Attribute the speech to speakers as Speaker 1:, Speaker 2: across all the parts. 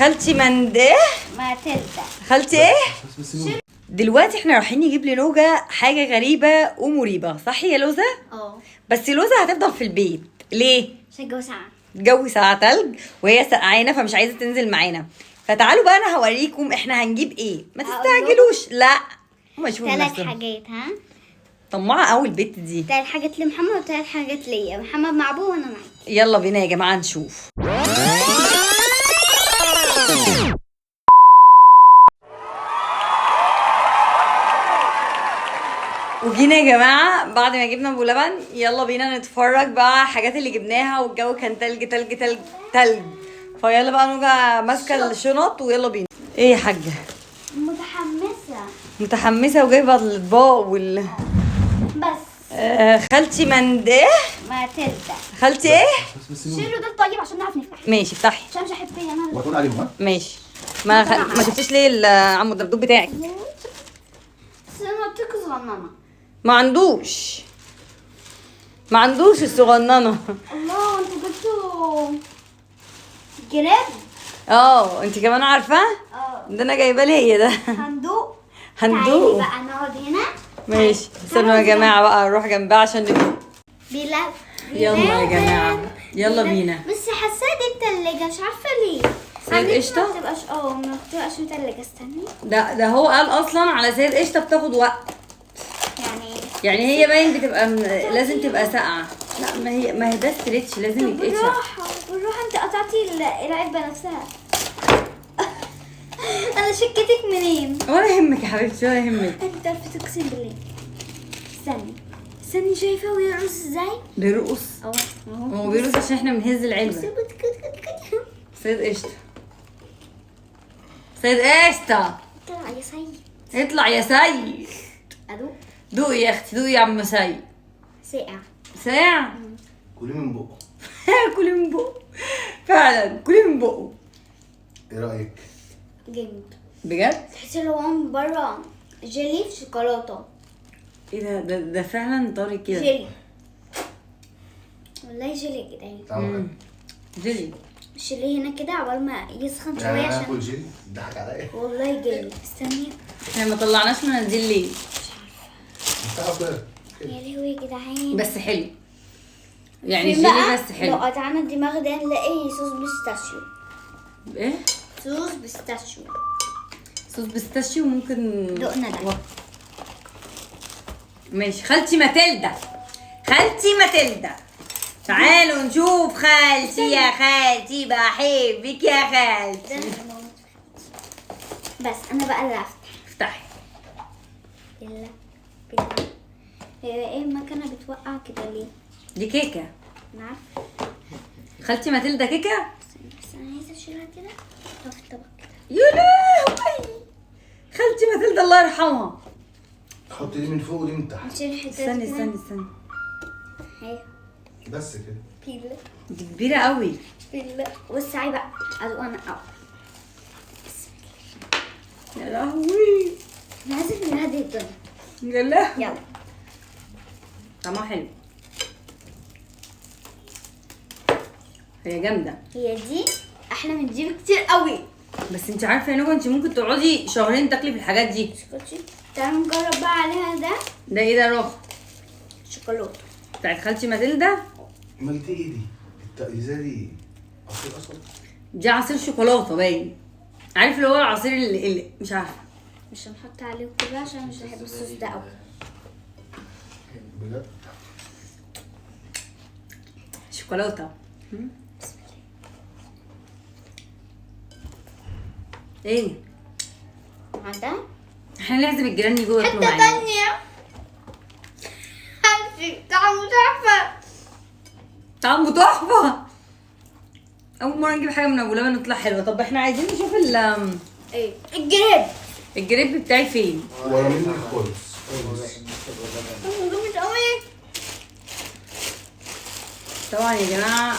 Speaker 1: خالتي منداه
Speaker 2: ماتيلدا.
Speaker 1: خالتي ايه؟ دلوقتي احنا رايحين نجيب لنوجة حاجة غريبة ومريبة، صح يا لوزة؟
Speaker 2: اه.
Speaker 1: بس لوزة هتفضل في البيت ليه؟
Speaker 2: عشان الجو ساقع.
Speaker 1: الجو ساقع تلج وهي سقعانة فمش عايزة تنزل معانا. فتعالوا بقى انا هوريكم احنا هنجيب ايه، ما تستعجلوش. لا هما يشوفوا
Speaker 2: ثلاث
Speaker 1: نفسهم.
Speaker 2: حاجات. ها؟
Speaker 1: طماعة قوي البت دي.
Speaker 2: ثلاث حاجات لمحمد وثلاث حاجات ليا. محمد مع ابوه وانا معاك.
Speaker 1: يلا بينا يا جماعة نشوف. وجينا يا جماعة بعد ما جبنا ابو لبن، يلا بينا نتفرج بقى على الحاجات اللي جبناها. والجو كان تلج تلج تلج تلج، فيلا بقى نوجا ماسكة الشنط ويلا بينا. ايه يا حاجة؟
Speaker 2: متحمسة.
Speaker 1: متحمسة وجايبة الاطباق وال
Speaker 2: بس
Speaker 1: خالتي منداه
Speaker 2: ماتيلدا.
Speaker 1: خالتي ايه؟
Speaker 2: شيلوا دول طيب عشان نعرف نفتح.
Speaker 1: ماشي افتحي.
Speaker 2: عشان مش هحب انا.
Speaker 3: وهتقول عليهم ها؟
Speaker 1: ماشي. ما شفتيش ليه عمو الدبدوب بتاعك؟
Speaker 2: بس انا قلت صغننه.
Speaker 1: ما عندوش، ما عندوش الصغننه.
Speaker 2: الله انتوا جبتوا جراب؟
Speaker 1: اه انت كمان عارفه؟
Speaker 2: اه.
Speaker 1: ده انا جايبه ليه ده.
Speaker 2: هندوق.
Speaker 1: هندوق.
Speaker 2: تعالي بقى نقعد هنا.
Speaker 1: ماشي استنوا يا جماعة بقى نروح جنبها عشان ندوق.
Speaker 2: بلا
Speaker 1: يلا يا جماعة يلا بينا.
Speaker 2: بس حاساها دي متلجه مش عارفه ليه.
Speaker 1: سيد قشطه؟
Speaker 2: ما بتبقاش، ما بتبقاش متلجه. استني.
Speaker 1: ده هو قال اصلا على سيد قشطه بتاخد وقت.
Speaker 2: يعني
Speaker 1: هي باين بتبقى لازم تبقى ساقعه. لا ما هي ده stretch لازم يتقشع.
Speaker 2: بالراحة بالراحة، انت قطعتي العلبة نفسها. انا شكيتك منين؟
Speaker 1: ولا يهمك يا حبيبتي ولا يهمك.
Speaker 2: انت بتعرفي تقسم بالله. استني استني، شايفه هو بيرقص ازاي؟
Speaker 1: بيرقص؟
Speaker 2: اهو
Speaker 1: هو بيرقص عشان احنا بنهز العلبة. سيد قشطه، سيد قشطه.
Speaker 2: اطلع يا سيد،
Speaker 1: اطلع يا سيد.
Speaker 2: ادوق.
Speaker 1: دوقي يا اختي، دوقي يا عم سيد.
Speaker 2: ساقع.
Speaker 1: ساقع؟
Speaker 3: كلي من بقه.
Speaker 1: كلي من بقه فعلا، كلي من بقه.
Speaker 3: ايه رايك؟
Speaker 2: جامد
Speaker 1: بجد؟
Speaker 2: تحسي لو هو من بره جيلي في شوكولاتة.
Speaker 1: ايه ده؟ ده فعلا طري كده.
Speaker 2: جيلي والله، جيلي يا جدعان.
Speaker 3: طعمه
Speaker 1: جيلي.
Speaker 2: شيليه هنا كده عقبال ما يسخن شوية
Speaker 3: يعني انا
Speaker 2: عشان
Speaker 3: اكل جيلي؟ ضحك عليا
Speaker 2: والله جيلي. استني
Speaker 1: احنا ما طلعناش مناديل ليه؟
Speaker 2: مش عارفه. يا لهوي يا جدعان.
Speaker 1: بس حلو يعني
Speaker 2: فين
Speaker 1: جيلي
Speaker 2: بقى؟
Speaker 1: بس حلو.
Speaker 2: لو قطعنا الدماغ ده نلاقي صوص pistachio.
Speaker 1: ايه؟
Speaker 2: صوص pistachio.
Speaker 1: صوص pistachio ممكن.
Speaker 2: دقنا ده.
Speaker 1: ماشي. خالتي ماتيلدا، خالتي ماتيلدا، تعالوا نشوف خالتي. يا خالتي بحبك يا خالتي.
Speaker 2: بس انا بقى اللي هفتح.
Speaker 1: افتحي.
Speaker 2: يلا بينا. هي ايه المكنه بتوقع كده ليه؟
Speaker 1: دي كيكة.
Speaker 2: انا عارفه.
Speaker 1: خالتي ماتيلدا كيكة؟
Speaker 2: بس انا عايزه اشيلها كده احطها في الطبق كده.
Speaker 1: يا لهوي خالتي ماتيلدا الله يرحمها.
Speaker 3: حط دي من فوق ودي من تحت.
Speaker 2: نشيل حتة.
Speaker 1: استني استني استني.
Speaker 2: اهي
Speaker 3: بس كده.
Speaker 2: بيلا
Speaker 1: دي كبيرة قوي.
Speaker 2: بيلا. وسعي بقى ادوق انا.
Speaker 1: يا لهوي.
Speaker 2: انا عايزه من هذه الدنيا.
Speaker 1: يا لهوي.
Speaker 2: يلا.
Speaker 1: طعمها حلو. هي جامدة.
Speaker 2: هي دي احلى من دي بكتير قوي.
Speaker 1: بس انت عارفه يا نوجا انت ممكن تقعدي شهرين تاكلي في الحاجات دي.
Speaker 2: شوكولاتة. تعالوا نجرب بقى عليها ده.
Speaker 1: ده ايه ده يا روح؟
Speaker 2: شوكولاتة
Speaker 1: بتاعت خالتي ماتيلدا.
Speaker 3: امال دي ايه دي؟ التقليزه دي عصير اصلا؟
Speaker 1: دي عصير شوكولاتة باين. عارف اللي هو العصير اللي مش عارفه.
Speaker 2: مش هنحط عليه كله عشان مش بحب الصوص ده قوي.
Speaker 3: بجد؟
Speaker 1: شوكولاتة.
Speaker 2: بسم الله.
Speaker 1: ايه؟
Speaker 2: عندها؟
Speaker 1: احنا نعزم الجيران يجوا ياكلوا
Speaker 2: حتة
Speaker 1: معانا.
Speaker 2: تانية. طعمه تحفة.
Speaker 1: طعمه تحفة. أول مرة نجيب حاجة من أبو لبن وتطلع حلوة. طب احنا عايزين نشوف
Speaker 2: ايه؟ الجريب.
Speaker 1: الجريب بتاعي فين؟
Speaker 3: ولا مني خالص خالص.
Speaker 2: جامد قوي.
Speaker 1: طبعا يا جماعة.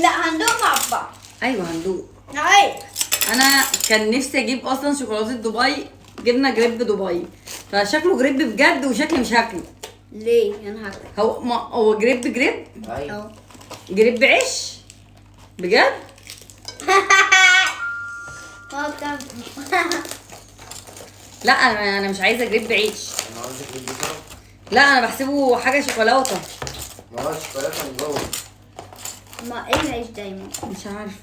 Speaker 2: لا هندوق مع بعض.
Speaker 1: أيوه هندوق.
Speaker 2: ايوه.
Speaker 1: أنا كان نفسي أجيب أصلا شوكولاتة دبي، جبنا جريب دبي، فشكله جريب بجد وشكل مش هاكله.
Speaker 2: ليه؟ انا هاكله.
Speaker 1: هو ما هو جريب جريب؟
Speaker 2: ايوه.
Speaker 1: جريب بعيش؟ بجد؟
Speaker 2: بتعمل.
Speaker 1: لا انا مش عايزه كريب بعيش.
Speaker 4: انا قصدي كريب بسرعة.
Speaker 1: لا انا بحسبه حاجة شوكولاتة.
Speaker 4: ما هو الشوكولاتة من جوه.
Speaker 2: ما ايه العيش دايما؟
Speaker 1: مش عارفه.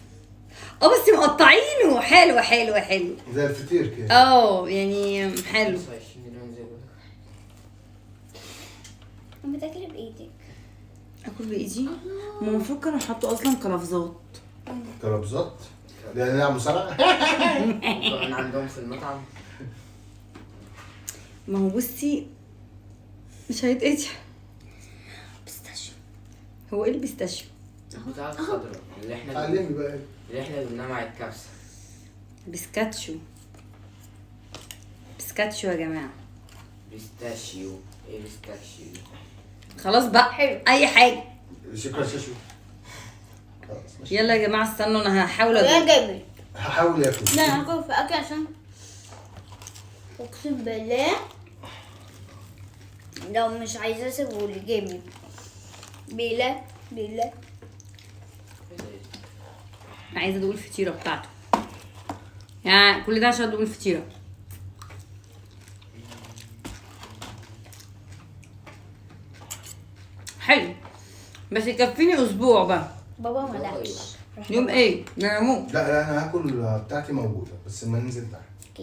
Speaker 1: بس مقطعينه حلو حلو حلو
Speaker 3: زي الفطير كده.
Speaker 1: يعني حلو.
Speaker 4: 25 جنيه زي
Speaker 2: ما تاكلي بايدك.
Speaker 1: اكل بايدي؟ ما المفروض كانوا حطوا اصلا قلافزات.
Speaker 3: قلافزات؟ ده نلعب مصارعه؟
Speaker 4: كمان عندهم في المطعم.
Speaker 1: ما هو بصي مش هيتقطع.
Speaker 2: pistachio.
Speaker 1: هو ايه ال pistachio؟
Speaker 4: بتاع الخضرا اللي احنا
Speaker 3: علمني بقى
Speaker 4: اللي احنا جبناه مع الكبسه.
Speaker 1: pistachio. pistachio يا جماعة.
Speaker 4: pistachio. ايه pistachio؟
Speaker 1: خلاص بقى
Speaker 2: حلو.
Speaker 1: اي حاجة.
Speaker 3: شكرا شاشو.
Speaker 1: يلا يا جماعة استنوا انا هحاول
Speaker 2: انا جايبه.
Speaker 3: هحاول اكل.
Speaker 2: لا انا هاكل في اكل عشان اقسم بالله لو مش عايزه اسيبهولي جامد. بالله بالله
Speaker 1: انا عايزه ادوق الفطيره بتاعته. يعني كل ده عشان ادوق الفطيره. حلو بس يكفيني اسبوع بقى.
Speaker 2: بابا ما لقش.
Speaker 1: يوم ايه؟ نعمو.
Speaker 3: لا لا انا هاكل بتاعتي موجودة بس ما ننزل تحت.
Speaker 2: okay.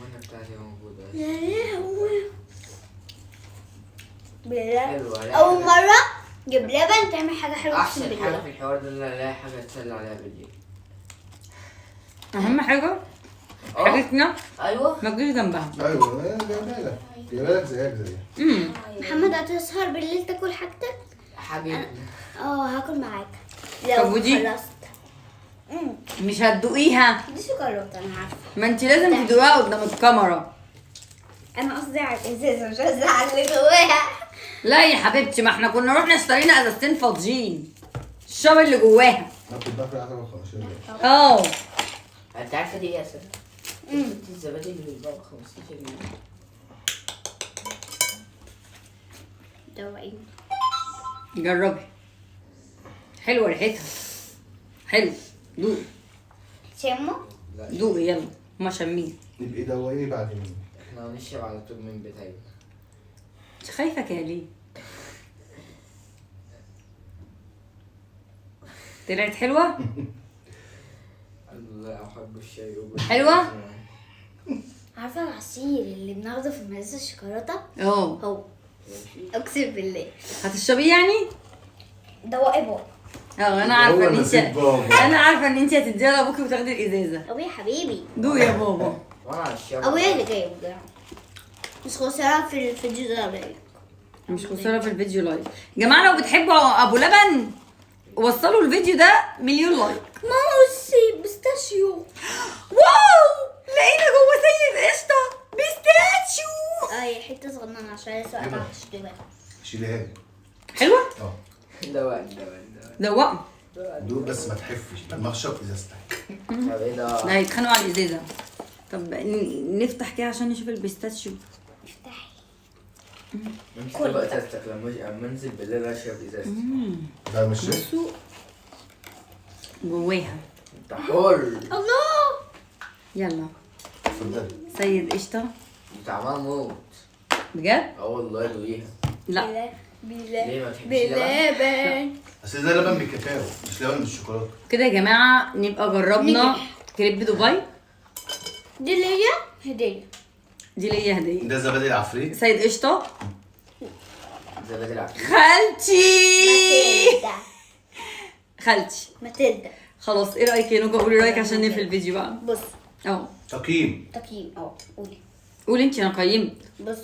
Speaker 4: وانا بتاعتي موجودة.
Speaker 2: يا لهوي بالله
Speaker 4: حلوة.
Speaker 2: اول مرة جيب لبن تعمل حاجة حلوة.
Speaker 4: احسن حاجة في الحوار ده ان انا الاقي حاجة اتسلى عليها بالليل.
Speaker 1: اهم حاجة حاجتنا.
Speaker 4: ايوه
Speaker 1: ما تجيش جنبها.
Speaker 3: ايوه جايبها لك جايبها لك زيك زيها.
Speaker 2: محمد هتسهر بالليل تاكل حاجتك؟
Speaker 4: حاجتنا.
Speaker 2: هاكل معاك لو خلصت.
Speaker 1: مش هتدوقيها؟
Speaker 2: دي شوكولاتة انا عارفه.
Speaker 1: ما انت لازم تدوقيها قدام الكاميرا.
Speaker 2: انا قصدي على الازازه مش قصدي على اللي جواها.
Speaker 1: لا يا حبيبتي ما احنا كنا رحنا اشترينا ازازتين فاضيين. الشرب اللي جواها.
Speaker 3: ناخد بقى في العتبة 15 جنيه.
Speaker 4: انت عارفه دي ايه يا سنة؟ الزبادي اللي بيتباع ب 15 جنيه.
Speaker 2: دوقيني.
Speaker 1: جربي. حلوة ريحتها. حلو. دوقي.
Speaker 2: شمو؟
Speaker 1: دوقي يلا هما شامين.
Speaker 3: يبقى دوقيني بعد مين؟
Speaker 4: احنا هنشرب على طول من بتاعي.
Speaker 1: مش خايفة كده ليه؟ طلعت حلوة؟
Speaker 4: الله احب الشاي.
Speaker 1: حلوة؟
Speaker 2: عارفه العصير اللي بناخده في مدرسه الشوكولاتة؟ هو اقسم بالله.
Speaker 1: هتشربيه يعني؟
Speaker 2: دوقي بابا.
Speaker 1: انا عارفه ان انت انا عارفه ان انت هتديها لابوكي وتاخدي الازازه.
Speaker 2: ابويا حبيبي.
Speaker 1: دوقي يا بابا.
Speaker 2: ابويا اللي جايبه. مش خسارة في الفيديو ده like.
Speaker 1: مش خسارة في الفيديو like. يا جماعة لو بتحبوا ابو لبن وصلوا الفيديو ده 1,000,000 like.
Speaker 2: ماما بصي pistachio.
Speaker 1: wow لقينا جوه سيد قشطه pistachio.
Speaker 2: هي حتة صغننه عشان لسه قطعتش دلوقتي.
Speaker 3: شيليها لي.
Speaker 1: حلوة؟
Speaker 4: دوق
Speaker 1: دوق
Speaker 3: دوق بس ما تحفش لما اشرب ازازتك.
Speaker 4: طب ايه ده؟
Speaker 1: لا هيتخانقوا على الازازه. طب نفتح كده عشان نشوف ال pistachio.
Speaker 2: افتحي.
Speaker 4: امسك بقى ازازتك لما انزل بالليل اشرب ازازتي.
Speaker 3: ده مش
Speaker 1: بصوا جواها.
Speaker 4: انت حر.
Speaker 2: الله.
Speaker 1: يلا
Speaker 3: اتفضلي.
Speaker 1: سيد قشطه.
Speaker 4: طعمها موت.
Speaker 1: بجد؟
Speaker 4: والله دوقيها.
Speaker 1: لا
Speaker 4: ليه ما بتحبيش اللبن؟
Speaker 2: بلبن.
Speaker 3: اصل ده لبن بالكاكاو مش لبن بالشوكولاته.
Speaker 1: كده يا جماعة نبقى جربنا كريب دبي.
Speaker 2: دي ليا هديه.
Speaker 1: دي ليا هديه.
Speaker 3: ده زبادي العفريت.
Speaker 1: سيد قشطه.
Speaker 4: زبادي العفريت.
Speaker 1: خالتي. خالتي
Speaker 2: ماتيلدا.
Speaker 1: خلاص ايه رايك يا نوجا؟ قولي رايك عشان نقفل الفيديو بقى.
Speaker 2: بص
Speaker 3: تقييم.
Speaker 2: تقييم قولي.
Speaker 1: قولي انت انا قيمت.
Speaker 2: بص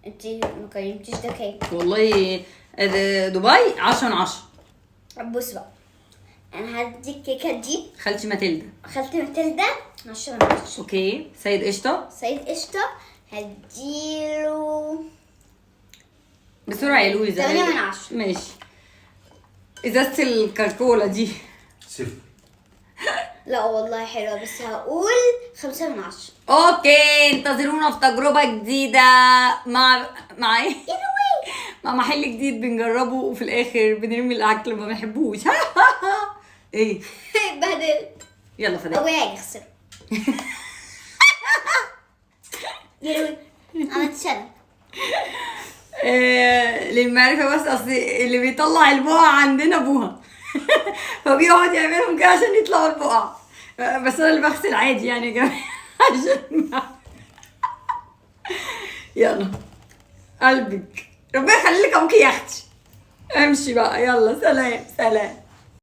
Speaker 2: انت ما قيمتيش ده كام؟
Speaker 1: والله دبي 10 من 10.
Speaker 2: بص بقى انا هدي الكيكه دي
Speaker 1: خالتي ماتيلدا.
Speaker 2: خالتي ماتيلدا 10 من 10.
Speaker 1: okay. سيد قشطه.
Speaker 2: سيد قشطه هديله
Speaker 1: بسرعة يا لويزا.
Speaker 2: 8 من 10.
Speaker 1: ماشي. ازازة الكاكولا دي
Speaker 3: 0.
Speaker 2: لا والله حلوة بس هقول 5 من 10.
Speaker 1: okay انتظرونا في تجربه جديدة مع مع ايه؟ مع محل جديد بنجربه وفي الاخر بنرمي الاكل ما بنحبوش. ايه؟
Speaker 2: اتبهدلت.
Speaker 1: يلا فداك.
Speaker 2: ابويا هيخسر. يا لهوي، عملت شنب.
Speaker 1: للمعرفة بس، اصل اللي بيطلع البقع عندنا ابوها، فبيقعد يعملهم كده عشان يطلعوا البقع، بس انا اللي بغسل عادي يعني يا جماعة. عشان يلا قلبك، ربنا يخلي لك ابوكي يا اختي. امشي بقى، يلا سلام سلام.